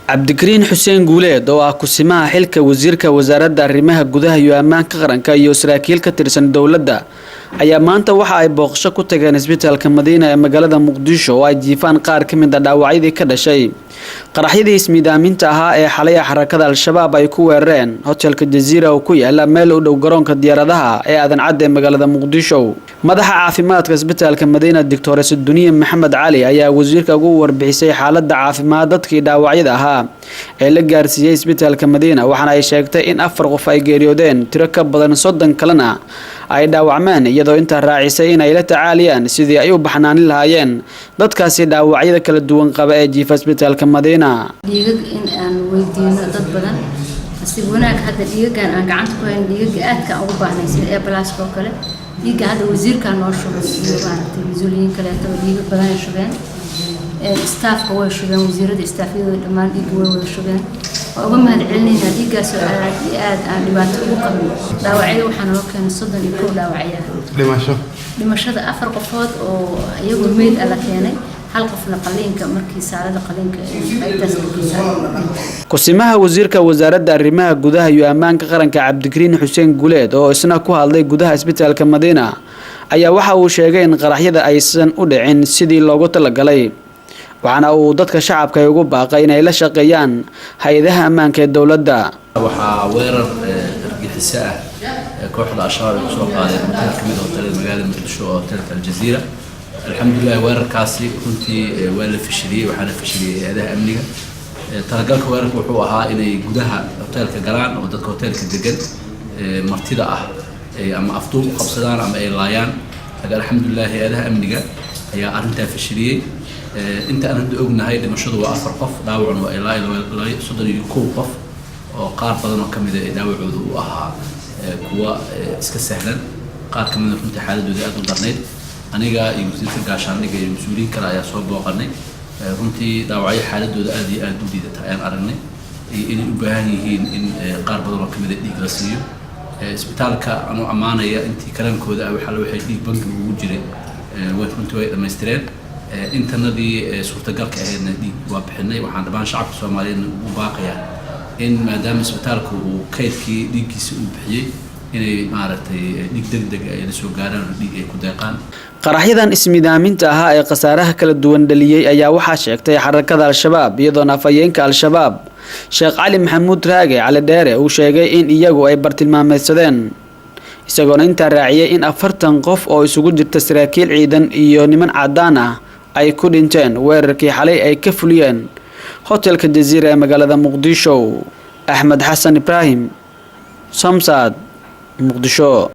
Cabdikariin Xuseen Guuleed, oo ah kusimaha xilka wasiirka wasaaradda arrimaha gudaha iyo ammaanka qaranka, iyo saraakiil ka tirsan dowladda ayaa maanta waxa ay booqasho ku tageen Isbitaalka Madiina ee magaalada Muqdisho, oo ay jiifaan qaar ka mid ah dhaawacyadii ka dhashay qaraxyadii ismiidaaminta ahaa ee xalay xarakada Al-Shabaab ay ku weerareen hotelka Jaziira oo ku yaala meel u dhow garoonka diyaaradaha ee Aadan Cadde ee magaalada Muqdisho. Madaxa caafimaadka Isbitaalka Madiina, Doctor Duniye Maxamed Cali, ayaa wasiirka ugu warbixisay xaaladda caafimaad dadkii dhaawacyada ahaa ee la gaarsiiyey Isbitaalka Madiina, waxaana ay sheegtay in afar qof ay geeriyoodeen, tiro ka badan 30 kalena ay dhaawacmeen, iyadoo intaa raacisay in ay la tacaaliyaan sidii ay u baxnaanin lahaayeen dadkaasi dhaawacyada kala duwan qaba ee jiifa Isbitaalka Madiina. Dhiigag in aan weydiino dad badan, si wanaag hadda dhiigagan aan gacanta ku hayno, dhiigaga aadka aan ugu baahnay sida A plus-ka oo kale, dhiigga hadda wasiirkaa noo shubay iyo maaragtay mas-uuliyiin kaleeto dhiiga badan ay shubeen. Staff-ka way shubeen, wasiirada staff-yadooda dhammaan dhiigga way wada shubeen. Waa uga mahad celinaynaa dhiiggaasoo aad iyo aad aan dhibaato ugu qabin. Dhaawacyada waxaa naloo keenay 31 dhaawacya. Dhimasho? Dhimashada afar qofood oo iyagoo meyd ah la keenay, hal qofna qaliinka markii saalada qaliinka qaybtaas la geeyay. Kusimaha wasiirka wasaaradda arrimaha gudaha iyo ammaanka qaranka, Cabdikariin Xuseen Guuleed, oo isna ku hadlay gudaha Isbitaalka Madiina, ayaa waxa uu sheegay in qaraxyada aysan u dhicin sidii loogu talagalay, waxaana uu dadka shacabka ay ugu baaqay inay la shaqeeyaan hay-adaha ammaanka ee dowladda. Waxaa weerar argagixiso ah ee kooxda Al-Shabaab ay kusoo qaadeen hotel ka mid ah hotelada magaalada Muqdisho oo hotelka Aljaziira. Alxamdulilah, weerarkaasi runtii waa la fashiliyey, waxaana fashiliyey hay-adaha amniga. Talagalka weerarka wuxuu ahaa inay gudaha hotelka galaan oo dadka hotelka degan martida ah ama afduub u qabsadaan ama ay laayaan, laakiin alxamdulilah hay-adaha amniga ayaa arrintaa fashiliyey. Inta aan hadda ognahay, dhimashadu waa afar qof, dhaawacuna waa ilaa 31 qof, oo qaar badan oo kamida ee dhaawacooda u ahaa kuwa iska sahlan, qaar kamida runtii xaaladooda aada u darnayd. Aniga iyo wasiirka gaashaandhigga iyo mas-uuliyiin kale ayaa soo booqanay. Runtii dhaawacyo xaaladooda aada iyo aada u liidata ayaan aragnay, iyo inay u baahan yihiin in qaar badan oo kamida dhiig la siiyo. Isbitaalka anuu ammaanaya, intii karaankooda ah waxaa waxay dhiig bangiga ugu jiray way runtii way dhammaystireen. Intanadii suurtagalka ahaydna dhiig waa bixinay. Waxaan dhammaan shacabka Soomaaliyeedna ugu baaqayaa in maadaama isbitaalku uu kaydkii dhiiggiisa uu bixiyey, inay maaragtay dhiig deg deg ay la soo gaaraan oo dhiig ay ku deeqaan. Qaraxyadan ismidaaminta ahaa ee khasaaraha kala duwan dhaliyey ayaa waxaa sheegtay xarakada Al-Shabaab, iyadoona afhayeenka Al-Shabaab, Sheekh Cali Maxamuud Raage Cali Dheere, uu sheegay in iyagu ay bartilmaameedsadeen, isagoona intaa raaciyay in 40 qof oo isugu jirta saraakiil ciidan iyo niman cadaan ah ay ku dhinteen weerarkii xalay ay ka fuliyeen hotelka Jaziira ee magaalada Muqdisho. Axmed Xasan Ibraahim, Somsad, Muqdisho.